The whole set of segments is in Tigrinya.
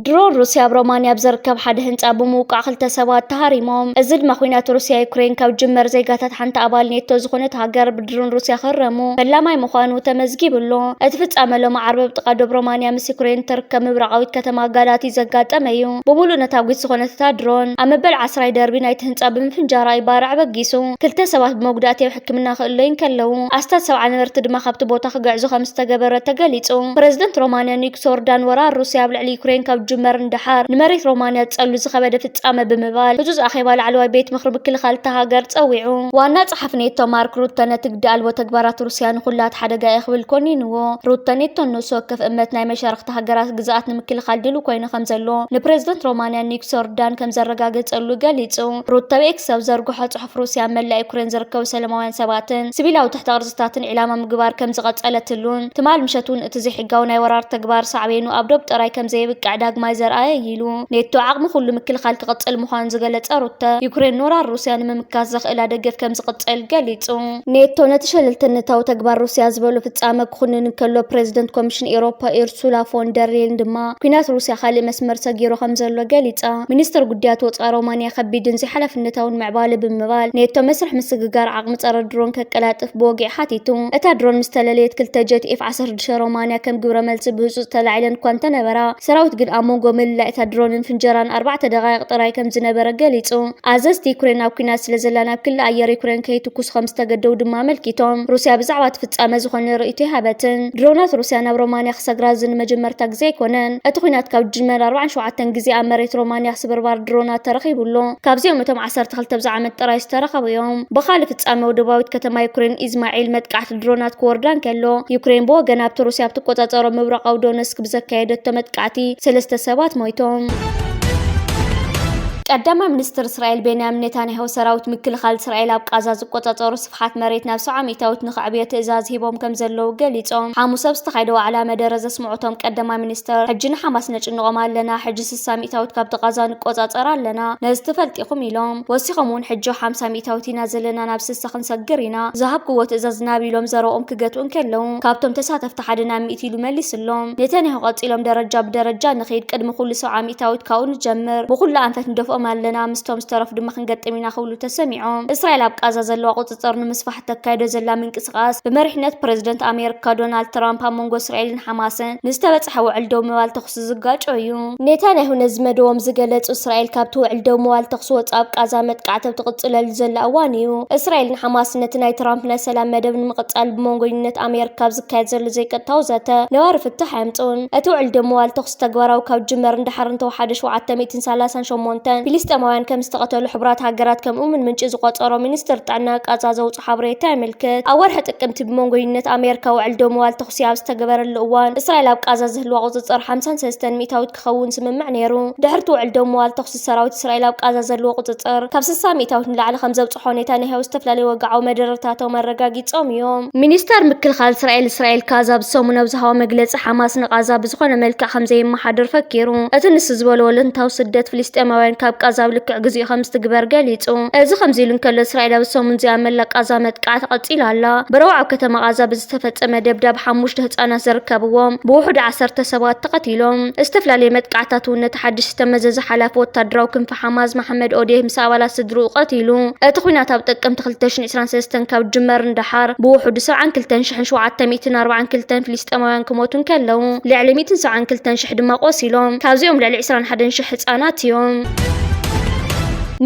ድሮን ሩስያ ኣብ ሮማንያ ኣብ ዝርከብ ሓደ ህንጻ ብምውቃዕ ክልተ ሰባት ተሃሪሞም። እዚ ድማ ኲናት ሩስያ ዩክሬን ካብ ጅመር ዜጋታት ሓንቲ ኣባል ኔቶ ዝኾነት ሃገር ብድሮን ሩስያ ክህረሙ ፈላማይ ምዃኑ ተመዝጊቡ ኣሎ። እቲ ፍጻመ ሎሚ ዓርቢ ኣብ ጥቓ ዶብ ሮማንያ ምስ ዩክሬን ትርከብ ምብራቓዊት ከተማ ጋላቲ ዘጋጠመ እዩ። ብምሉእ ነታጒት ዝኾነት እታ ድሮን ኣብ መበል ዓስራይ ደርቢ ናይቲ ህንጻ ብምፍንጃራ እዩ ባርዕ በጊሱ። ክልተ ሰባት ብመጉዳእቲ ኣብ ሕክምና ክእለዩ እንከለዉ፣ ኣስታት ሰብዓ ነበርቲ ድማ ካብቲ ቦታ ክግዕዙ ከም ዝተገበረ ተገሊጹ። ፕረዚደንት ሮማንያ ኒክስ ኦርዳን ወራር ሩስያ ኣብ ልዕሊ ዩክሬን ካብ ጅመር ንደሓር ንመሬት ሮማንያ ዝጸሉ ዝኸበደ ፍጻመ ብምባል ህጹጽ ኣኼባ ላዕለዋይ ቤት ምኽሪ ምክልኻል እታ ሃገር ጸዊዑ። ዋና ጸሓፊ ኔቶ ማርክ ሩተ ነቲ ግዲ ኣልቦ ተግባራት ሩስያ ንኹላት ሓደጋ እየ ክብል ኮኒንዎ። ሩተ ኔቶን ነፍሲ ወከፍ እምነት ናይ መሻርኽቲ ሃገራት ግዝኣት ንምክልኻል ድሉው ኮይኑ ከም ዘሎ ንፕረዚደንት ሮማንያ ኒክስ ኦርዳን ከም ዘረጋገጸሉ ገሊጹ። ሩተ ብኤክስ ኣብ ዘርግሖ ጽሑፍ ሩስያ ኣብ መላእ ዩክሬን ዝርከቡ ሰላማውያን ሰባትን ሲቪላዊ ትሕተ ቅርጽታትን ዒላማ ምግባር ከም ዝቐጸለትሉን ትማል ምሸት እውን እቲ ዘይሕጋዊ ናይ ወራር ተግባር ሳዕቤኑ ኣብ ዶብ ጥራይ ከም ዘይብቅዕ ዳግማይ ዘርኣየ እዩ ኢሉ። ኔቶ ዓቕሚ ኩሉ ምክልኻል ክቕጽል ምዃኑ ዝገለጸ ሩተ፣ ዩክሬን ንወራር ሩስያ ንምምካት ዘኽእላ ደገፍ ከም ዝቕጽል ገሊጹ። ኔቶ ነቲ ሸለልተነታዊ ተግባር ሩስያ ዝበሎ ፍጻመ ክኹንን እንከሎ፣ ፕረዚደንት ኮሚሽን ኤውሮፓ ኡርሱላ ፎን ደር ሌየን ድማ ኲናት ሩስያ ካልእ መስመር ሰጊሩ ከም ዘሎ ገሊጻ። ሚኒስትር ጉዳያት ወጻኢ ሮማንያ ከቢድን ዘይሓላፍነታውን ምዕባለ ብምባል፣ ኔቶ መስርሕ ምስግጋር ዓቕሚ ጸረ ድሮን ከቀላጥፍ ብወግዒ ሓቲቱ። እታ ድሮን ምስ ተለለየት፣ ክልተ ጀት ኤፍ ዓሰርተ ሽዱሽተ ሮማንያ ከም ግብረ መልሲ ብህጹጽ ተላዒለን እኳ እንተነበራ፣ ሰራዊት ግን ኣብ መንጎ ምልላይ እታ ድሮንን ፍንጀራን ኣርባዕተ ደቓይቕ ጥራይ ከም ዝነበረ ገሊጹ። ኣዘዝቲ ዩክሬን ኣብ ኲናት ስለ ዘላ፣ ናብ ክሊ ኣየር ዩክሬን ከይትኩሱ ከም ዝተገደቡ ድማ ኣመልኪቶም። ሩስያ ብዛዕባ እቲ ፍጻመ ዝኾነ ርእይቶ ኣይሃበትን። ድሮናት ሩስያ ናብ ሮማንያ ክሰግራ እዚ ንመጀመርታ ግዜ ኣይኮነን። እቲ ኲናት ካብ ዝጅመር ኣርባዓን ሸውዓተን ግዜ ኣብ መሬት ሮማንያ ስብርባር ድሮናት ተረኺቡ ኣሎ። ካብዚኦም እቶም ዓሰርተ ክልተ ኣብዚ ዓመት ጥራይ ዝተረኸቡ እዮም። ብኻልእ ፍጻመ፣ ወደባዊት ከተማ ዩክሬን ኢዝማዒል መጥቃዕቲ ድሮናት ክወርዳ እንከሎ፣ ዩክሬን ብወገና ኣብቲ ሩስያ ኣብ ትቆጻጸሮ ምብራቓዊ ዶነስክ ብዘካየደቶ መጥቃዕቲ ሰለስተ ሰባት ሞይቶም። ቀዳማይ ሚኒስትር እስራኤል ቤንያሚን ኔታንያሁ፣ ሰራዊት ምክልኻል እስራኤል ኣብ ቃዛ ዝቆጻጸሩ ስፍሓት መሬት ናብ ሰብዓ ሚእታዊት ንኸዕብዮ ትእዛዝ ሂቦም ከም ዘለዉ ገሊጾም። ሓሙስ ኣብ ዝተኻየደ ዋዕላ መደረ ዘስምዑ እቶም ቀዳማይ ሚኒስትር፣ ሕጂ ንሓማስ ነጭንቖም ኣለና፣ ሕጂ ስሳ ሚእታዊት ካብቲ ቃዛ ንቆጻጸር ኣለና፣ ነዚ ትፈልጡ ኢኹም ኢሎም። ወሲኾም እውን፣ ሕጂ ሓምሳ ሚእታዊት ኢና ዘለና፣ ናብ ስሳ ክንሰግር ኢና፣ ዝሃብክዎ ትእዛዝ ናብ ኢሎም ዘረብኦም ክገትኡ እንከለዉ፣ ካብቶም ተሳተፍቲ ሓደ ናብ ሚእቲ ኢሉ መሊስሎም። ኔታንያሁ ቀጺሎም፣ ደረጃ ብደረጃ ንኸይድ፣ ቅድሚ ኩሉ ሰብዓ ሚእታዊት ካብኡ ንጀምር፣ ብኹሉ ኣንፈት ንደፍኦም ኣለና፣ ምስቶም ዝተረፉ ድማ ክንገጥም ኢና ክብሉ ተሰሚዖም። እስራኤል ኣብ ቃዛ ዘለዋ ቁጽጽር ንምስፋሕ ተካይዶ ዘላ ምንቅስቓስ ብመሪሕነት ፕረዚደንት ኣሜሪካ ዶናልድ ትራምፕ ኣብ መንጎ እስራኤልን ሓማስን ንዝተበጽሐ ውዕል ደው ምባል ተኹሲ ዝጋጮ እዩ። ኔታንያሁ ነዚ መደቦም ዝገለጹ፣ እስራኤል ካብቲ ውዕል ደው ምባል ተኹሲ ወጻኢ ኣብ ቃዛ መጥቃዕቲ ኣብ ትቕጽለሉ ዘላ እዋን እዩ። እስራኤልን ሓማስን ነቲ ናይ ትራምፕ ናይ ሰላም መደብ ንምቕጻል ብመንጎኝነት ኣሜሪካ ኣብ ዝካየድ ዘሎ ዘይቀጥታዊ ዘተ ነባሪ ፍታሕ ኣየምጽኡን። እቲ ውዕል ደው ምባል ተኹሲ ተግባራዊ ካብ ዝጅመር ንደሓር እንተወሓደ ሸውዓተ ሚእትን ሰላሳን ሸሞንተን ፊልስጤማውያን ከም ዝተቐተሉ ሕቡራት ሃገራት ከም እሙን ምንጪ ዝቖጸሮ ሚኒስትር ጥዕና ቃዛ ዘውጽኦ ሓበሬታ የመልክት። ኣብ ወርሒ ጥቅምቲ ብመንጎይነት ኣሜሪካ ውዕል ደው ምባል ተኹሲ ኣብ ዝተገበረሉ እዋን፣ እስራኤል ኣብ ቃዛ ዝህልዋ ቁጽጽር ሓምሳን ሰለስተን ሚእታዊት ክኸውን ስምምዕ ነይሩ። ድሕሪ እቲ ውዕል ደው ምባል ተኹሲ፣ ሰራዊት እስራኤል ኣብ ቃዛ ዘለዎ ቁጽጽር ካብ ስሳ ሚእታዊት ንላዕሊ ከም ዘብጽሖ ኔታንያሁ ዝተፈላለዩ ወግዓዊ መደረታቶም ኣረጋጊጾም እዮም። ሚኒስተር ምክልኻል እስራኤል እስራኤል ካዝ ኣብ ሰሙን ኣብ ዝሃቦ መግለጺ፣ ሓማስ ንቃዛ ብዝኾነ መልክዕ ከም ዘየመሓድር ፈኪሩ። እቲ ንሱ ዝበሎ ወለንታዊ ስደት ፍልስጤማውያን ካብ ቃዛ ኣብ ልክዕ ግዚኡ ከም ዝትግበር ገሊጹ። እዚ ከምዚ ኢሉ እንከሎ፣ እስራኤል ኣብ ሰሙን እዚኣ መላእ ቃዛ መጥቃዕቲ ቀጺላ ኣላ። ብረቡዕ ኣብ ከተማ ቃዛ ብዝተፈጸመ ደብዳብ ሓሙሽተ ህጻናት ዝርከብዎም ብውሑዱ ዓሰርተ ሰባት ተቐቲሎም። ዝተፈላለየ መጥቃዕታት እውን ነቲ ሓድሽ ዝተመዘዘ ሓላፊ ወታደራዊ ክንፊ ሓማስ መሓመድ ኦዴህ ምስ ኣባላት ስድርኡ ቀቲሉ። እቲ ኲናት ኣብ ጥቅምቲ ክልተ ሽሕን ዕስራን ሰለስተን ካብ ዝጅመር ንደሓር ብውሑዱ ሰብዓን ክልተን ሽሕን ሸውዓተ ሚእትን ኣርባዓን ክልተን ፍልስጤማውያን ክሞቱ እንከለዉ፣ ልዕሊ ሚእትን ሰብዓን ክልተን ሽሕ ድማ ቆሲሎም። ካብዚኦም ልዕሊ ዕስራን ሓደን ሽሕ ህጻናት እዮም።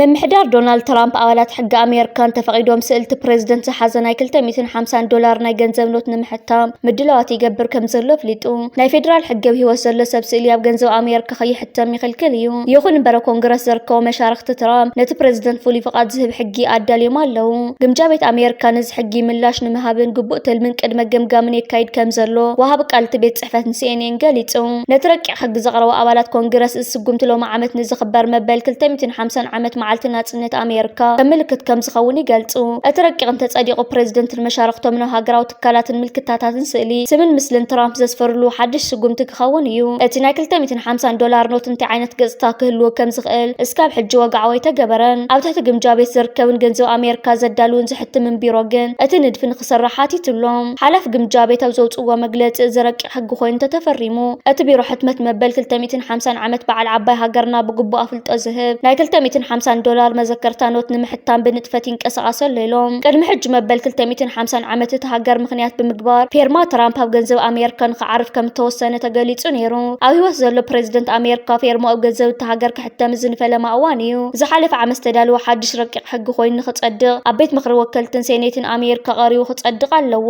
ምምሕዳር ዶናልድ ትራምፕ ኣባላት ሕጊ ኣሜሪካ እንተፈቒዶም ስእልቲ ፕረዚደንት ዝሓዘ ናይ ክልተ ሚእትን ሓምሳን ዶላር ናይ ገንዘብ ኖት ንምሕታም ምድላዋት ይገብር ከም ዘሎ ኣፍሊጡ። ናይ ፌደራል ሕጊ ኣብ ህይወት ዘሎ ሰብ ስእሊ ኣብ ገንዘብ ኣሜሪካ ከይሕተም ይኽልክል እዩ። ይኹን እምበር፣ ኣብ ኮንግረስ ዝርከቡ መሻርኽቲ ትራምፕ ነቲ ፕረዚደንት ፍሉይ ፍቓድ ዝህብ ሕጊ ኣዳልዮም ኣለዉ። ግምጃ ቤት ኣሜሪካ ነዚ ሕጊ ምላሽ ንምሃብን ግቡእ ትልምን ቅድመ ገምጋምን የካይድ ከም ዘሎ ወሃቢ ቃል እቲ ቤት ጽሕፈት ንሲኤንኤን ገሊጹ። ነቲ ረቂቕ ሕጊ ዘቕረቡ ኣባላት ኮንግረስ፣ እዚ ስጉምቲ ሎሚ ዓመት ንዝኽበር መበል ክልተ ሚእትን ሓምሳን ዓመት መዓልቲ ናጽነት ኣሜሪካ ከም ምልክት ከም ዝኸውን ይገልጹ። እቲ ረቂቕ እንተጸዲቑ፣ ፕሬዚደንትን መሻርኽቶም ናብ ሃገራዊ ትካላትን ምልክታታትን ስእሊ፣ ስምን ምስልን ትራምፕ ዘስፈርሉ ሓድሽ ስጉምቲ ክኸውን እዩ። እቲ ናይ ክልተ ሚእትን ሓምሳን ዶላር ኖት እንታይ ዓይነት ገጽታ ክህልዎ ከም ዝኽእል እስካብ ሕጂ ወግዓዊ ኣይተገበረን። ኣብ ትሕቲ ግምጃ ቤት ዝርከብን ገንዘብ ኣሜሪካ ዘዳልውን ዝሕትምን ቢሮ ግን፣ እቲ ንድፊ ንክስራሕ ሓቲቱሎም። ሓላፊ ግምጃ ቤት ኣብ ዘውጽእዎ መግለጺ፣ እዚ ረቂቕ ሕጊ ኮይኑ እንተተፈሪሙ፣ እቲ ቢሮ ሕትመት መበል ክልተ ሚእትን ሓምሳን ዓመት በዓል ዓባይ ሃገርና ብግቡእ ኣፍልጦ ዝህብ ናይ ክልተ ሚእትን ሓምሳን ዶላር መዘከርታ ኖት ንምሕታም ብንጥፈት ይንቀሳቐስ ኣሎ ኢሎም። ቅድሚ ሕጂ መበል ክልተ ሚእትን ሓምሳን ዓመት እታ ሃገር ምኽንያት ብምግባር፣ ፌርማ ትራምፕ ኣብ ገንዘብ ኣሜሪካ ንክዓርፍ ከም እተወሰነ ተገሊጹ ነይሩ። ኣብ ህይወት ዘሎ ፕሬዚደንት ኣሜሪካ፣ ፌርማ ኣብ ገንዘብ እታ ሃገር ክሕተም እዚ ንፈለማ እዋን እዩ። ዝሓለፈ ዓመት ዝተዳለወ ሓድሽ ረቂቕ ሕጊ ኮይኑ ንክጸድቕ፣ ኣብ ቤት ምኽሪ ወከልትን ሴኔትን ኣሜሪካ ቀሪቡ ክጸድቕ ኣለዎ።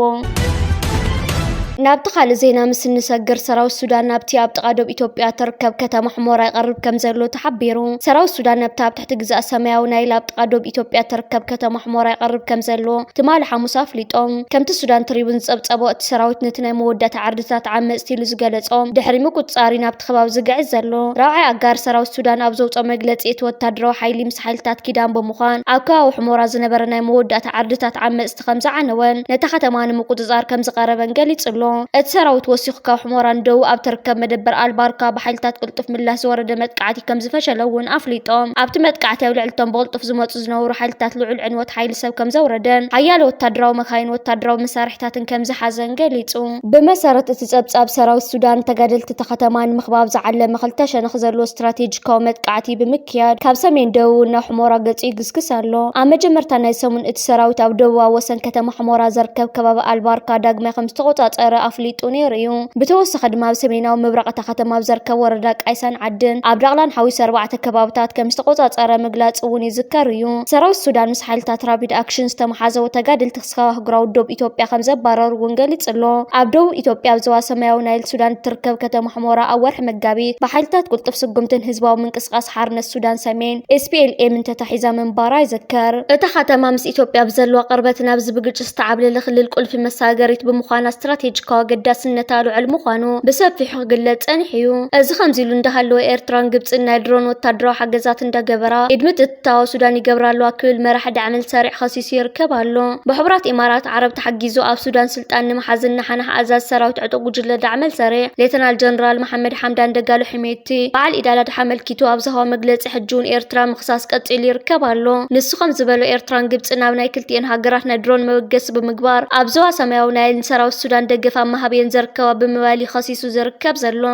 ናብቲ ካልእ ዜና ምስ እንሰግር፣ ሰራዊት ሱዳን ናብቲ ኣብ ጥቓ ዶብ ኢትዮጵያ እትርከብ ከተማ ሕሞራ ይቐርብ ከም ዘሎ ተሓቢሩ። ሰራዊት ሱዳን ነብታ ኣብ ትሕቲ ግዛእ ሰማያዊ ናይል ኣብ ጥቓ ዶብ ኢትዮጵያ እትርከብ ከተማ ሕሞራ ይቐርብ ከም ዘሎ ትማሊ ሓሙስ ኣፍሊጦም። ከምቲ ሱዳን ትሪቡን ዝጸብጸቦ፣ እቲ ሰራዊት ነቲ ናይ መወዳእታ ዓርድታት ዓመጽቲ ኢሉ ዝገለጾም ድሕሪ ምቁጽጻሪ ናብቲ ከባቢ ዝግዕዝ ዘሎ። ራብዓይ ኣጋር ሰራዊት ሱዳን ኣብ ዘውጽኦ መግለጺ፣ እቲ ወታደራዊ ሓይሊ ምስ ሓይልታት ኪዳን ብምዃን ኣብ ከባቢ ሕሞራ ዝነበረ ናይ መወዳእታ ዓርድታት ዓመጽቲ ከም ዝዓነወን ነታ ከተማ ንምቁጽጻር ከም ዝቐረበን ገሊጹ ኣሎ። እቲ ሰራዊት ወሲኹ ካብ ሕሞራ ንደቡብ ኣብ ትርከብ መደበር ኣልባርካ ብሓይልታት ቅልጡፍ ምላሽ ዝወረደ መጥቃዕቲ ከም ዝፈሸለ እውን ኣፍሊጦም። ኣብቲ መጥቃዕቲ ኣብ ልዕልቶም ብቕልጡፍ ዝመጹ ዝነበሩ ሓይልታት ልዑል ዕንወት ሓይሊ ሰብ ከም ዘውረደን ሓያሎ ወታደራዊ መካይን ወታደራዊ መሳርሒታትን ከም ዝሓዘን ገሊጹ። ብመሰረት እቲ ጸብጻብ፣ ሰራዊት ሱዳን ተጋደልቲ እታ ከተማ ንምኽባብ ዝዓለመ ክልተ ሸነኽ ዘለዎ ስትራቴጂካዊ መጥቃዕቲ ብምክያድ ካብ ሰሜን ደቡብ ናብ ሕሞራ ገጹ ይግስግስ ኣሎ። ኣብ መጀመርታ ናይ ሰሙን እቲ ሰራዊት ኣብ ደቡባዊ ወሰን ከተማ ሕሞራ ዝርከብ ከባቢ ኣልባርካ ዳግማይ ከም ዝተቖጻጸረ ኣፍሊጡ ነይሩ እዩ። ብተወሳኺ ድማ ኣብ ሰሜናዊ ምብራቕ እታ ከተማ ኣብ ዝርከብ ወረዳ ቃይሳን ዓድን ኣብ ዳቕላን ሓዊሱ ኣርባዕተ ከባብታት ከም ዝተቖጻጸረ ምግላጹ እውን ይዝከር እዩ። ሰራዊት ሱዳን ምስ ሓይልታት ራፒድ ኣክሽን ዝተመሓዘው ተጋደልቲ ክስካብ ኣህጉራዊ ዶብ ኢትዮጵያ ከም ዘባረሩ እውን ገሊጹ ኣሎ። ኣብ ደቡብ ኢትዮጵያ ኣብ ዞባ ሰማያዊ ናይል ሱዳን እትርከብ ከተማ ሕሞራ ኣብ ወርሒ መጋቢት ብሓይልታት ቅልጡፍ ስጉምትን ህዝባዊ ምንቅስቃስ ሓርነት ሱዳን ሰሜን፣ ኤስ ፒ ኤል ኤም፣ እንተታሒዛ ምንባራ ይዝከር። እታ ከተማ ምስ ኢትዮጵያ ብዘለዋ ቅርበትን ኣብዚ ብግጭት ዝተዓብለለ ክልል ቁልፊ መሳገሪት ብምዃና፣ ስትራቴጂካዊ ኣገዳስነታ ልዑል ምዃኑ ብሰፊሑ ክግለጽ ጸኒሑ እዩ። እዚ ከምዚ ኢሉ እንዳሃለወ፣ ኤርትራን ግብጽን ናይ ድሮን ወታደራዊ ሓገዛት እንዳገበራ፣ ኢድ ምትእትታው ኣብ ሱዳን ይገብራ ኣለዋ ክብል መራሒ ዳዕመል ሰሪዕ ከሲሱ ይርከብ ኣሎ። ብሕቡራት ኢማራት ዓረብ ተሓጊዙ ኣብ ሱዳን ስልጣን ንምሓዝ ዝነሓነሕ ኣዛዚ ሰራዊት ዕጡቕ ጉጅለ ዳዕመል ሰሪዕ፣ ሌተናል ጀነራል መሓመድ ሓምዳን ደጋሎ ሒሜቲ፣ በዓል ኢድ ኣል ኣድሓ ኣመልኪቱ ኣብ ዝሃቦ መግለጺ፣ ሕጂ እውን ኤርትራ ምኽሳስ ቀጺሉ ይርከብ ኣሎ። ንሱ ከም ዝበሎ፣ ኤርትራን ግብጽን ኣብ ናይ ክልቲኤን ሃገራት ናይ ድሮን መበገሲ ብምግባር፣ ኣብ ዞባ ሰማያዊ ናይል ንሰራዊት ሱዳን ደገፍ ኣብ ምሃብ እየን ዘርከባ ብምባል እዩ ከሲሱ ዝርከብ ዘሎ።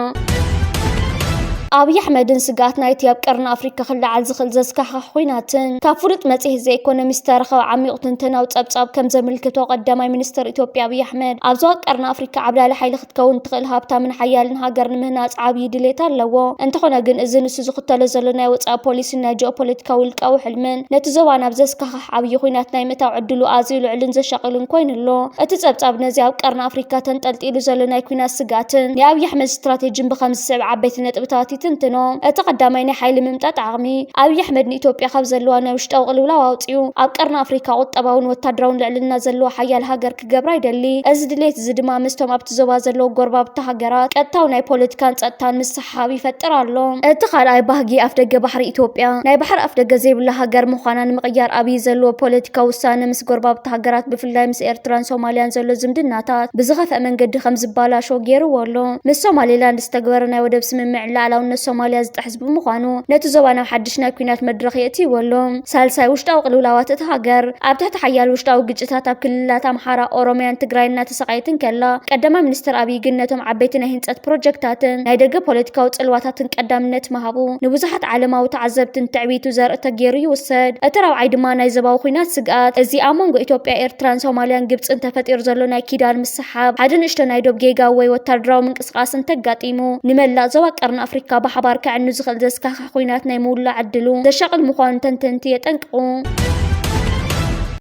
ኣብይ ኣሕመድን ስግኣት ናይቲ ኣብ ቀርኒ ኣፍሪካ ክለዓል ዝኽእል ዘስካሕክሕ ኲናትን ካብ ፍሉጥ መጽሔት ዘ ኢኮኖሚስት ዝተረኸበ ዓሚቕ ትንተናዊ ጸብጻብ ከም ዘመልክቶ፣ ቀዳማይ ሚኒስትር ኢትዮጵያ ኣብይ ኣሕመድ፣ ኣብ ዞባ ቀርኒ ኣፍሪካ ዓብላሊ ሓይሊ ክትከውን ትኽእል ሃብታምን ሓያልን ሃገር ንምህናጽ ዓብዪ ድሌት ኣለዎ። እንተኾነ ግን፣ እዚ ንሱ ዝኽተሎ ዘሎ ናይ ወጻኢ ፖሊሲን ናይ ጂኦፖለቲካዊ ውልቃዊ ሕልምን፣ ነቲ ዞባ ናብ ዘስካሕክሕ ዓብዪ ኲናት ናይ ምእታው ዕድሉ ኣዝዩ ልዑልን ዘሻቕልን ኮይኑ ኣሎ። እቲ ጸብጻብ ነዚ ኣብ ቀርኒ ኣፍሪካ ተንጠልጢሉ ዘሎ ናይ ኲናት ስግኣትን ናይ ኣብይ ኣሕመድ ስትራቴጂን ብኸምዚ ዝስዕብ ዓበይቲ ነጥብታት ይትንትኖ። እቲ ቀዳማይ ናይ ሓይሊ ምምጣጥ ዓቕሚ። ኣብይ ኣሕመድ ንኢትዮጵያ ካብ ዘለዋ ናይ ውሽጣዊ ቅልውላው ኣውጺኡ፣ ኣብ ቀርኒ ኣፍሪካ ቁጠባውን ወታደራውን ልዕልና ዘለዎ ሓያል ሃገር ክገብራ ይደሊ። እዚ ድሌት እዚ ድማ ምስቶም ኣብቲ ዞባ ዘለዉ ጎረባብቲ ሃገራት ቀጥታዊ ናይ ፖለቲካን ጸጥታን ምስሕሓብ ይፈጥር ኣሎ። እቲ ካልኣይ ባህጊ ኣፍደገ ባሕሪ ኢትዮጵያ ናይ ባሕሪ ኣፍደገ ዘይብላ ሃገር ምዃና ንምቕያር ኣብይ ዘለዎ ፖለቲካዊ ውሳነ ምስ ጎረባብቲ ሃገራት ብፍላይ ምስ ኤርትራን ሶማልያን ዘሎ ዝምድናታት ብዝኸፍአ መንገዲ ከም ዝባላሾ ገይርዎ ኣሎ። ምስ ሶማሌላንድ ዝተግበረ ናይ ወደብ ስምምዕ ልኣላውነት ሶማልያ ዝጥሕስ ብምዃኑ ነቲ ዞባ ናብ ሓድሽ ናይ ኲናት መድረኽ የእትይዎ ኣሎ። ሳልሳይ፣ ውሽጣዊ ቅልውላዋት እታ ሃገር። ኣብ ትሕቲ ሓያል ውሽጣዊ ግጭታት ኣብ ክልላት ኣምሓራ፣ ኦሮምያን ትግራይን እናተሰቃየት እንከላ፣ ቀዳማይ ሚኒስትር ኣብይ ግን ነቶም ዓበይቲ ናይ ህንፀት ፕሮጀክታትን ናይ ደገ ፖለቲካዊ ጽልዋታትን ቀዳምነት ምሃቡ ንብዙሓት ዓለማዊ ተዓዘብትን ትዕቢቱ ዘርኢ ተገይሩ ይውሰድ። እቲ ራብዓይ ድማ ናይ ዞባዊ ኲናት ስግኣት። እዚ ኣብ መንጎ ኢትዮጵያ፣ ኤርትራን ሶማልያን ግብጽን ተፈጢሩ ዘሎ ናይ ኪዳን ምስሓብ፣ ሓደ ንእሽቶ ናይ ዶብ ጌጋ ወይ ወታደራዊ ምንቅስቓስ እንተጋጢሙ፣ ንመላእ ዞባ ቀርኒ ኣፍሪካ ብሓባር ከዕኑ ዝኽእል ዘስካሕክሕ ኲናት ናይ ምውላዕ ዕድሉ ዘሻቕል ምዃኑ ተንተንቲ የጠንቅቑ።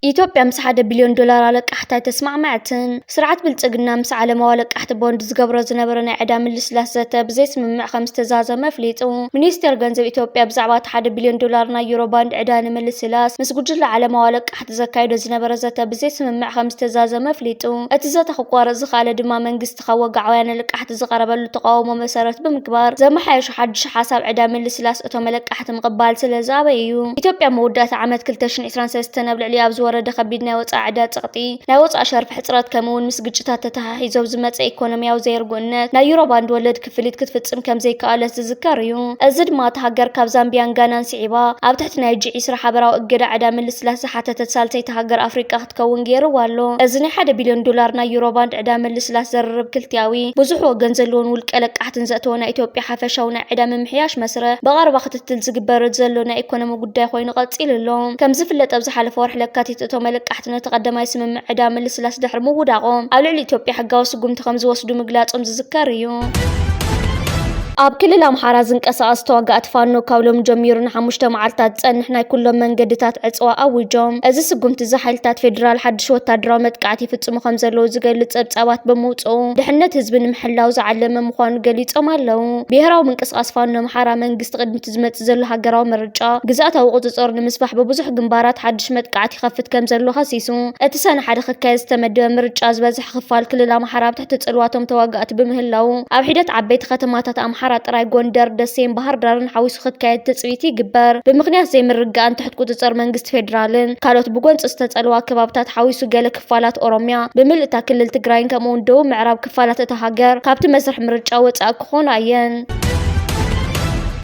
ኢትዮጵያ ምስ ሓደ ቢልዮን ዶላር ኣለቃሕቲ ኣይተስማዕመዐትን። ስርዓት ብልጽግና ምስ ዓለማዊ ኣለቃሕቲ ቦንድ ዝገብሮ ዝነበረ ናይ ዕዳ ምልስላስ ዘተ ብዘይስምምዕ ከም ዝተዛዘመ ኣፍሊጡ። ሚኒስቴር ገንዘብ ኢትዮጵያ ብዛዕባ እቲ ሓደ ቢልዮን ዶላር ናይ ዩሮ ባንድ ዕዳ ንምልስላስ ምስ ጉጅለ ዓለማዊ ኣለቃሕቲ ዘካይዶ ዝነበረ ዘተ ብዘይስምምዕ ከም ዝተዛዘመ ኣፍሊጡ። እቲ ዘተ ክቋረጽ ዝኸኣለ ድማ መንግስቲ ካብ ወግዓውያን ኣለቃሕቲ ዝቐረበሉ ተቓውሞ መሰረት ብምግባር ዘመሓየሾ ሓድሽ ሓሳብ ዕዳ ምልስላስ እቶም ኣለቃሕቲ ምቕባል ስለ ዝኣበየ እዩ። ኢትዮጵያ መወዳእታ ዓመት ክልተ ሽሕን ዕስራን ሰለስተን ኣብ ልዕሊኣ ኣብ ዝወረደ ከቢድ ናይ ወጻኢ ዕዳ ጸቕጢ፣ ናይ ወጻኢ ሸርፊ ሕጽረት ከምኡ እውን ምስ ግጭታት ተተሓሒዞም ዝመጸ ኢኮኖሚያዊ ዘይርጉእነት ናይ ዩሮ ባንድ ወለድ ክፍሊት ክትፍጽም ከም ዘይከኣለት ዝዝከር እዩ። እዚ ድማ እታ ሃገር ካብ ዛምቢያን ጋናን ስዒባ ኣብ ትሕቲ ናይ ጂ ዒስራ ሓበራዊ እገዳ ዕዳ ምልስላስ ዝሓተተት ሳልሰይቲ ሃገር ኣፍሪቃ ክትከውን ገይርዋ ኣሎ። እዚ ናይ ሓደ ቢልዮን ዶላር ናይ ዩሮ ባንድ ዕዳ ምልስላስ ዘርርብ ክልቲኣዊ ብዙሕ ወገን ዘለዎን ውልቀ ለቃሕትን ዘእተወ ናይ ኢትዮጵያ ሓፈሻዊ ናይ ዕዳ ምምሕያሽ መስርሕ ብቐረባ ክትትል ዝግበረሉ ዘሎ ናይ ኢኮኖሚ ጉዳይ ኮይኑ ቀጺሉ ኣሎ። ከም ዝፍለጥ ኣብ ዝሓለፈ ወርሒ ለካቲት እቶም ኣለቃሕቲ ነቲ ቀዳማይ ስምምዕ ዕዳ ምልስላስ ድሕሪ ምውዳቖም ኣብ ልዕሊ ኢትዮጵያ ሕጋዊ ስጉምቲ ከም ዝወስዱ ምግላጾም ዝዝከር እዩ። ኣብ ክልል ኣምሓራ ዝንቀሳቐሱ ተዋጋእቲ ፋኖ ካብ ሎም ጀሚሩ ንሓሙሽተ መዓልታት ዝጸንሕ ናይ ኩሎም መንገድታት ዕጽዋ ኣዊጆም። እዚ ስጉምቲ እዚ ሓይልታት ፌዴራል ሓድሽ ወታደራዊ መጥቃዕቲ ይፍጽሙ ከም ዘለዉ ዝገልጽ ጸብጻባት ብምውጽኡ ድሕነት ህዝቢ ንምሕላው ዝዓለመ ምዃኑ ገሊጾም ኣለዉ። ብሄራዊ ምንቅስቃስ ፋኖ ኣምሓራ መንግስቲ ቅድሚ እቲ ዝመጽእ ዘሎ ሃገራዊ ምርጫ ግዝኣታዊ ቁጽጽር ንምስፋሕ ብብዙሕ ግንባራት ሓድሽ መጥቃዕቲ ይኸፍት ከም ዘሎ ከሲሱ። እቲ ሰነ ሓደ ክካየድ ዝተመደበ ምርጫ ዝበዝሕ ክፋል ክልል ኣምሓራ ኣብ ትሕቲ ጽልዋቶም ተዋጋእቲ ብምህላው ኣብ ሒደት ዓበይቲ ከተማታት ኣምሓራ ጥራይ ጎንደር፣ ደሴን ባህር ዳርን ሓዊሱ ክካየድ ትጽቢት ይግበር። ብምኽንያት ዘይምርግጋእን ትሕት ቁጽጽር መንግስቲ ፌዴራልን ካልኦት ብጎንጺ ዝተጸልዋ ከባብታት ሓዊሱ ገለ ክፋላት ኦሮሚያ ብምልእታ ክልል ትግራይን ከምኡ እውን ደቡብ ምዕራብ ክፋላት እታ ሃገር ካብቲ መስርሕ ምርጫ ወጻኢ ክኾና እየን።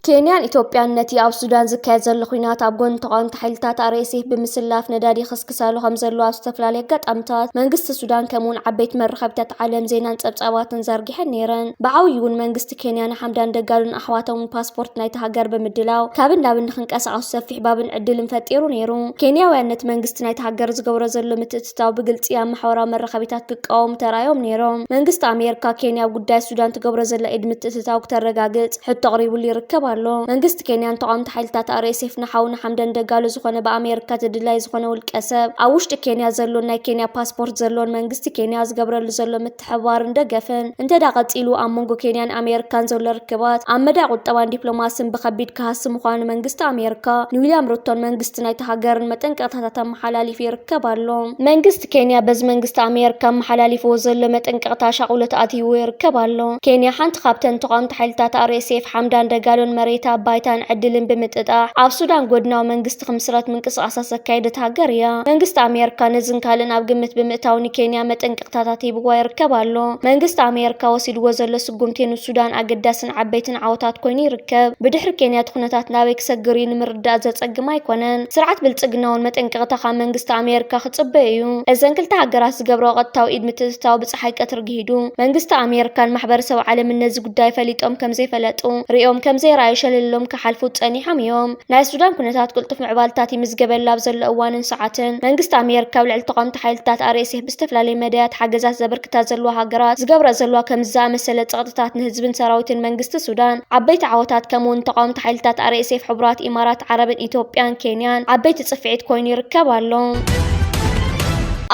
ኬንያን ኢትዮጵያን ነቲ ኣብ ሱዳን ዝካየድ ዘሎ ኲናት ኣብ ጎኒ ተቓወምቲ ሓይልታት ኣር ኤስ ኤፍ ብምስላፍ ነዳዲ ይኽስክሳሉ ከም ዘለዋ ኣብ ዝተፈላለዩ ኣጋጣምታት መንግስቲ ሱዳን ከምኡውን ዓበይቲ መራኸቢታት ዓለም ዜናን ጸብጻባትን ዘርጊሐን ነይረን። ብዓብዩ እውን መንግስቲ ኬንያ ንሓምዳን ደጋሉን ኣሕዋቶም ፓስፖርት ናይቲ ሃገር ብምድላው ካብን ናብን ንክንቀሳቐሱ ሰፊሕ ባብን ዕድልን ፈጢሩ ነይሩ። ኬንያውያን ነቲ መንግስቲ ናይቲ ሃገር ዝገብሮ ዘሎ ምትእትታው ብግልጺ ኣብ ማሕበራዊ መራኸቢታት ክቃወሙ ተራእዮም ነይሮም። መንግስቲ ኣሜሪካ ኬንያ ኣብ ጉዳይ ሱዳን ትገብሮ ዘላ ኢድ ምትእትታው ክተረጋግጽ ሕቶ ኣቕሪቡሉ ይርከብ ኣሎ። መንግስቲ ኬንያን ተቓወምቲ ሓይልታት ኣር ኤስ ኤፍ ንሓው ንሓምዳን ደጋሎ ዝኾነ ብኣሜሪካ ተደላይ ዝኾነ ውልቀ ሰብ ኣብ ውሽጢ ኬንያ ዘሎን ናይ ኬንያ ፓስፖርት ዘሎን መንግስቲ ኬንያ ዝገብረሉ ዘሎ ምትሕብባርን ደገፍን እንተዳ ቀጺሉ ኣብ መንጎ ኬንያን ኣሜሪካን ዘሎ ርክባት ኣብ መዳ ቁጠባን ዲፕሎማስን ብኸቢድ ክሃሲ ምዃኑ መንግስቲ ኣሜሪካ ንዊልያም ሩቶን መንግስቲ ናይቲ ሃገርን መጠንቀቕታታት ኣመሓላሊፉ ይርከብ ኣሎ። መንግስቲ ኬንያ በዚ መንግስቲ ኣሜሪካ ኣመሓላሊፍዎ ዘሎ መጠንቀቕታ ሻቕሎት ኣትይዎ ይርከብ ኣሎ። ኬንያ ሓንቲ ካብተን ተቓወምቲ ሓይልታት ኣር ኤስ ኤፍ ሓምዳን ደጋሎን መሬታ ባይታን ዕድልን ብምጥጣሕ ኣብ ሱዳን ጎድናዊ መንግስቲ ክምስረት ምንቅስቃሳት ዘካየደት ሃገር እያ። መንግስቲ ኣሜሪካ ነዝን ካልእን ኣብ ግምት ብምእታው ንኬንያ መጠንቀቕታታት ሂብዋ ይርከብ ኣሎ። መንግስቲ ኣሜሪካ ወሲድዎ ዘሎ ስጉምቲ ንሱዳን ኣገዳስን ዓበይትን ዓወታት ኮይኑ ይርከብ። ብድሕሪ ኬንያ እቲ ኩነታት ናበይ ክሰግር እዩ ንምርዳእ ዘጸግም ኣይኮነን። ስርዓት ብልጽግና እውን መጠንቀቕታ ካብ መንግስቲ ኣሜሪካ ክጽበ እዩ። እዘን ክልተ ሃገራት ዝገብረኦ ቀጥታዊ ኢድ ምትእትታው ብጸሓይ ቀትሪ ግሂዱ መንግስቲ ኣሜሪካን ማሕበረሰብ ዓለምን ነዚ ጉዳይ ፈሊጦም ከም ዘይፈለጡ፣ ሪኦም ከም ዘይረኣዩ ሸለሎም ክሓልፉ ጸኒሖም እዮም። ናይ ሱዳን ኩነታት ቅልጡፍ ምዕባልታት ይምዝገበላ ኣብ ዘሎ እዋንን ሰዓትን መንግስቲ ኣሜሪካ ኣብ ልዕሊ ተቓወምቲ ሓይልታት ኣር ኤስ ኤፍ ብዝተፈላለየ መዳያት ሓገዛት ዘበርክታ ዘለዋ ሃገራት ዝገብራ ዘለዋ ከምዚ ዝኣመሰለ ጸቕጥታት ንህዝብን ሰራዊትን መንግስቲ ሱዳን ዓበይቲ ዓወታት ከምኡ እውን ተቓወምቲ ሓይልታት ኣር ኤስ ኤፍ ሕቡራት ኢማራት ዓረብን ኢትዮጵያን ኬንያን ዓበይቲ ጽፍዒት ኮይኑ ይርከብ ኣሎ።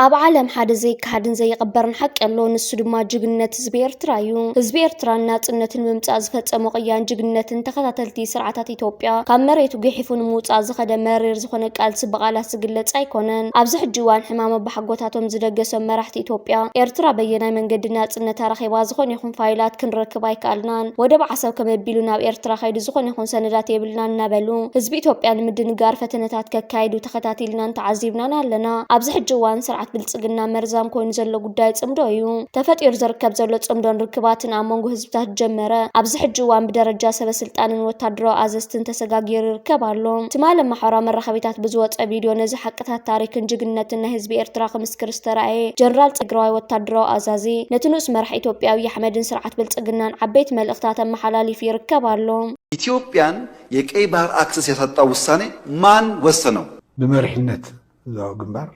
ኣብ ዓለም ሓደ ዘይከሓድን ዘይቕበርን ሓቂ ኣሎ፣ ንሱ ድማ ጅግንነት ህዝቢ ኤርትራ እዩ። ህዝቢ ኤርትራ ናጽነት ንምምጻእ ዝፈጸሞ ቅያን ጅግንነትን ተኸታተልቲ ስርዓታት ኢትዮጵያ ካብ መሬቱ ገሒፉ ንምውጻእ ዝኸደ መሪር ዝኾነ ቃልሲ ብቓላት ዝግለጽ ኣይኮነን። ኣብዚ ሕጂ እዋን ሕማም ኣቦሓጎታቶም ዝደገሶም መራሕቲ ኢትዮጵያ ኤርትራ በየናይ መንገዲ ናጽነታ ረኺባ ዝኾነ ይኹን ፋይላት ክንረክብ ኣይከኣልናን። ወደብ ዓሰብ ከመይ ኣቢሉ ናብ ኤርትራ ከይዱ ዝኾነ ይኹን ሰነዳት የብልናን እናበሉ ህዝቢ ኢትዮጵያ ንምድንጋር ፈተነታት ከካይዱ ተኸታቲልናን ተዓዚብናን ኣለና። ኣብዚ ሕጂ እዋን ስርዓት ብልጽግና መርዛም ኮይኑ ዘሎ ጉዳይ ጽምዶ እዩ። ተፈጢሩ ዝርከብ ዘሎ ጽምዶን ርክባትን ኣብ መንጎ ህዝብታት ጀመረ ኣብዚ ሕጂ እዋን ብደረጃ ሰበ ስልጣንን ወታደራዊ ኣዘዝትን ተሰጋጊሩ ይርከብ ኣሎ። ትማሊ ኣብ ማሕበራዊ መራኸቢታት ብዝወጸ ቪድዮ ነዚ ሓቅታት ታሪክን ጅግንነትን ናይ ህዝቢ ኤርትራ ክምስክር ዝተራእየ ጀነራል ትግራዋይ ወታደራዊ ኣዛዚ ነቲ ንኡስ መራሒ ኢትዮጵያ ኣብይ ኣሕመድን ስርዓት ብልጽግናን ዓበይቲ መልእኽታት ኣመሓላሊፉ ይርከብ ኣሎ። ኢትዮጵያን የቀይ ባህር አክሰስ ያሳጣው ውሳኔ ማን ወሰነው? ብመሪሕነት ህዝባዊ ግንባር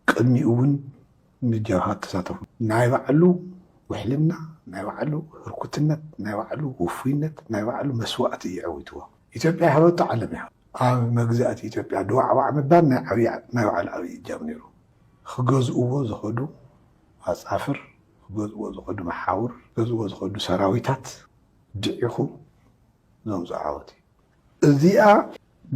ቅድሚኡ እውን ምጀብሃ ተሳተፉ። ናይ ባዕሉ ውሕልና፣ ናይ ባዕሉ ህርኩትነት፣ ናይ ባዕሉ ውፉይነት፣ ናይ ባዕሉ መስዋእቲ እዩ ዕዊትዎ። ኢትዮጵያ ይሃበቶ ዓለም ይሃብ። ኣብ መግዛእቲ ኢትዮጵያ ድዋዕዋዕ ምባል ናይ ዓብዪ ናይ ባዕሉ ዓብዪ እጃም ነይሩ። ክገዝእዎ ዝኸዱ ኣጻፍር፣ ክገዝእዎ ዝኸዱ መሓውር፣ ክገዝእዎ ዝኸዱ ሰራዊታት ድዒኹ ዘምፅኦ ዓወት እዩ። እዚኣ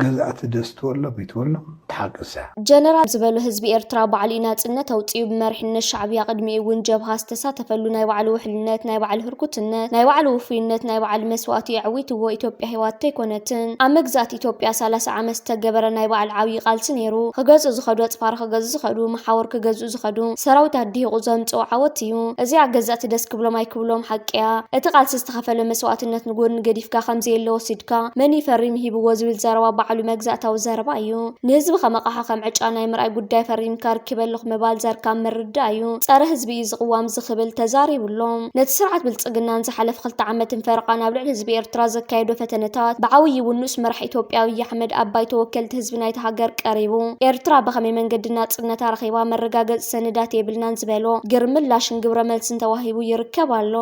ገዛእቲ ደስ ትበሎም ይትበሎም ትሓቅሳ። ጀነራል ዝበሉ ህዝቢ ኤርትራ ባዕሉ እዩ ናጽነት ኣውጺኡ ብመሪሕነት ሻዕብያ ቅድሚኡ እውን ጀብሃ ዝተሳተፈሉ ናይ ባዕሉ ውሕልነት ናይ ባዕሉ ህርኩትነት ናይ ባዕሉ ውፉይነት ናይ ባዕሉ መስዋእቲ የዕዊትዎ ኢትዮጵያ ህይዋት ተይኮነትን ኣብ መግዛእቲ ኢትዮጵያ ሰላሳ ዓመት ዝተገበረ ናይ ባዕሉ ዓብዪ ቃልሲ ነይሩ። ክገዝኡ ዝኸዱ ኣጽፋር ክገዝኡ ዝኸዱ መሓውር ክገዝኡ ዝኸዱ ሰራዊት ኣድሂቑ ዘምጽኦ ዓወት እዩ። እዚኣ ገዛእቲ ደስ ክብሎም ኣይክብሎም ሓቂ እያ። እቲ ቃልሲ ዝተኸፈለ መስዋእትነት ንጎኒ ገዲፍካ ከምዘየለ ወሲድካ መን ይፈሪም ሂብዎ ዝብል ዘረባ ባዕሉ መግዛእታዊ ዘረባ እዩ። ንህዝቢ ከም ኣቕሓ ከም ዕጫ ናይ ምርኣይ ጉዳይ ፈሪምካ ርኪበ ኣለኹ ምባል ዘርካብ ምርዳእ እዩ። ጸረ ህዝቢ እዩ ዝቕዋም ዝኽብል ተዛሪቡ ኣሎ። ነቲ ስርዓት ብልጽግናን ዝሓለፈ ክልተ ዓመትን ፈረቓን ኣብ ልዕሊ ህዝቢ ኤርትራ ዘካየዶ ፈተነታት ብዓብዪ እውን ንኡስ መራሒ ኢትዮጵያ ኣብይ ኣሕመድ ኣብ ባይቶ ወከልቲ ህዝቢ ናይታ ሃገር ቀሪቡ ኤርትራ ብኸመይ መንገዲ ናጽነታ ረኺባ መረጋገጺ ሰነዳት የብልናን ዝበሎ ግር ምላሽን ግብረ መልስን ተዋሂቡ ይርከብ ኣሎ።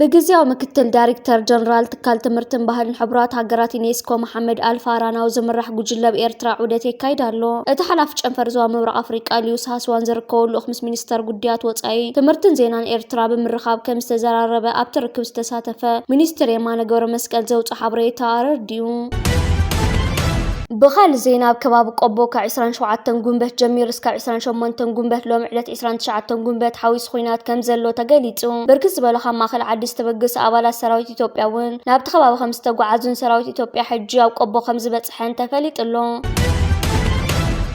ብግዜያዊ ምክትል ዳይሬክተር ጀነራል ትካል ትምህርትን ባህልን ሕቡራት ሃገራት ዩኔስኮ መሓመድ ኣልፋራናው ዝምራሕ ጉጅለ ኣብ ኤርትራ ዑደት የካይድ ኣሎ። እቲ ሓላፊ ጨንፈር ዞባ ምብራቕ ኣፍሪቃ ሊዩስ ሃስዋን ዝርከቡ ልኡኽ ምስ ሚኒስተር ጉዳያት ወጻኢ ትምህርትን ዜናን ኤርትራ ብምርኻብ ከም ዝተዘራረበ ኣብቲ ርክብ ዝተሳተፈ ሚኒስትር የማነ ገብረመስቀል ዘውፅኦ ሓበሬታ ኣረዲኡ። ብኻልእ ዜና ኣብ ከባቢ ቆቦ ካብ ዕስራን ሸውዓተን ጉንበት ጀሚሩ እስካብ ዕስራን ሸሞንተን ጉንበት ሎም ዕለት ዕስራን ትሽዓተን ጉንበት ሓዊሱ ኹናት ከም ዘሎ ተገሊጹ። ብርክት ዝበሉ ካብ ማእኸል ዓዲ ዝተበገሱ ኣባላት ሰራዊት ኢትዮጵያ እውን ናብቲ ከባቢ ከም ዝተጓዓዙን ሰራዊት ኢትዮጵያ ሕጂ ኣብ ቆቦ ከም ዝበፅሐን ተፈሊጡ ኣሎ።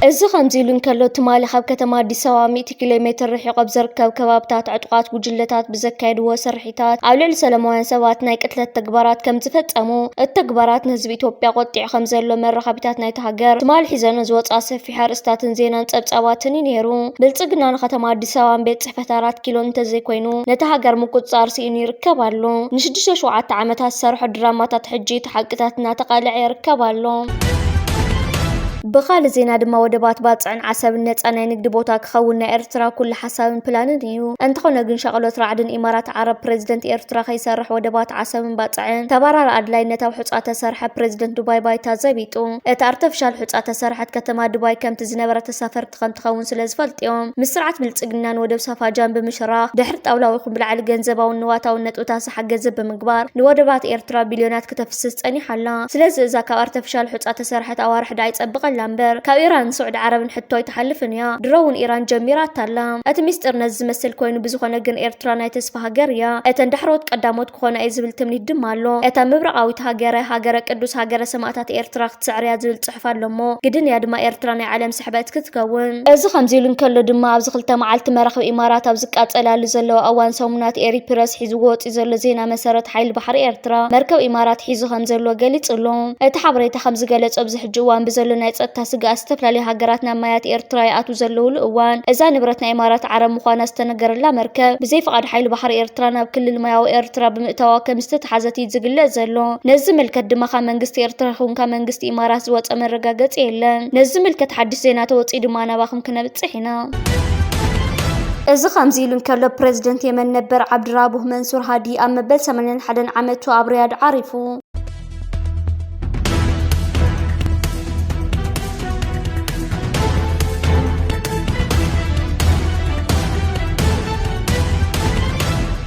እዚ ከምዚ ኢሉ እንከሎ ትማሊ ካብ ከተማ ኣዲስ ኣበባ ሚእቲ ኪሎ ሜትር ርሒቑ ኣብ ዝርከብ ከባብታት ዕጡቓት ጉጅለታት ብዘካየድዎ ስርሒታት ኣብ ልዕሊ ሰላማውያን ሰባት ናይ ቅትለት ተግባራት ከም ዝፈጸሙ እቲ ተግባራት ንህዝቢ ኢትዮጵያ ቆጢዑ ከም ዘሎ መራኸቢታት ናይቲ ሃገር ትማሊ ሒዘን ዝወፅኣ ሰፊሕ ኣርእስታትን ዜናን ጸብጻባትን እዩ ነይሩ። ብልጽግና ንከተማ ኣዲስ ኣበባን ቤት ጽሕፈት ኣራት ኪሎ እንተዘይኮይኑ ነቲ ሃገር ምቁጽጻር ስኢኑ ይርከብ ኣሎ። ንሽዱሽተ ሸውዓተ ዓመታት ዝሰርሖ ድራማታት ሕጂ እቲ ሓቅታት እናተቓልዐ ይርከብ ኣሎ። ብኻልእ ዜና ድማ ወደባት ባጽዕን ዓሰብን ነጻ ናይ ንግዲ ቦታ ክኸውን ናይ ኤርትራ ኩሉ ሓሳብን ፕላንን እዩ። እንተኾነ ግን ሻቕሎት ራዕድን ኢማራት ዓረብ ፕሬዝደንት ኤርትራ ከይሰርሕ ወደባት ዓሰብን ባጽዕን ተባራሪ ኣድላይነት ኣብ ሑጻ ተሰርሐ ፕሬዝደንት ዱባይ ባይታ ዘቢጡ። እታ ኣርተፊሻል ሑጻ ተሰርሐት ከተማ ዱባይ ከምቲ ዝነበረ ተሳፈርቲ ከም ትኸውን ስለ ዝፈልጡ እዮም። ምስ ስርዓት ብልጽግናን ወደብ ሳፋጃን ብምሽራኽ ድሕሪ ጣውላ ወይኹን ብላዕሊ ገንዘባውን ንዋታውን ነጥብታት ዝሓገዘ ብምግባር ንወደባት ኤርትራ ቢልዮናት ክተፍስስ ጸኒሓ ኣላ። ስለዚ እዛ ካብ ኣርተፊሻል ሑጻ ተሰርሐት ኣዋርሕ ደኣ ይጸብቐላ እምበር ካብ ኢራንን ስዑዲ ዓረብን ሕቶ ኣይትሓልፍን እያ። ድሮ እውን ኢራን ጀሚራታ ኣላ። እቲ ሚስጥር ነዚ ዝመስል ኮይኑ ብዝኾነ ግን ኤርትራ ናይ ተስፋ ሃገር እያ። እተን ዳሕረዎት ቀዳሞት ክኾና እየ ዝብል ትምኒት ድማ ኣሎ። እታ ምብራቓዊት ሃገረ ሃገረ ቅዱስ ሃገረ ሰማእታት ኤርትራ ክትስዕር እያ ዝብል ጽሑፍ ኣሎ እሞ ግድን እያ ድማ ኤርትራ ናይ ዓለም ስሕበት ክትከውን። እዚ ከምዚ ኢሉ እንከሎ ድማ ኣብዚ ክልተ መዓልቲ መራኽብ ኢማራት ኣብ ዝቃጸላሉ ዘለዋ እዋን ሰሙናት ኤሪ ፕረስ ሒዝዎ ወጺኡ ዘሎ ዜና መሰረት ሓይሊ ባሕሪ ኤርትራ መርከብ ኢማራት ሒዙ ከም ዘሎ ገሊጹ ኣሎ። እቲ ሓበሬታ ከም ዝገለጾ ኣብዚ ሕጂ እዋን ብዘሎ ናይ ጸጥታ ስግኣት ዝተፈላለዩ ሃገራት ናብ ማያት ኤርትራ ይኣትዉ ዘለውሉ እዋን እዛ ንብረት ናይ ኢማራት ዓረብ ምዃና ዝተነገረላ መርከብ ብዘይ ፍቓድ ሓይሊ ባሕሪ ኤርትራ ናብ ክልል ማያዊ ኤርትራ ብምእታዋ ከም ዝተተሓዘት እዩ ዝግለጽ ዘሎ። ነዚ ዝምልከት ድማ ካብ መንግስቲ ኤርትራ ይኹን ካብ መንግስቲ ኢማራት ዝወጸ መረጋገጺ የለን። ነዚ ዝምልከት ሓድሽ ዜና ተወጺኡ ድማ ናባኹም ክነብጽሕ ኢና። እዚ ከምዚ ኢሉ እንከሎ ፕሬዝደንት የመን ነበር ዓብድራቡህ መንሱር ሃዲ ኣብ መበል ሰማንያን ሓደን ዓመቱ ኣብ ሪያድ ዓሪፉ።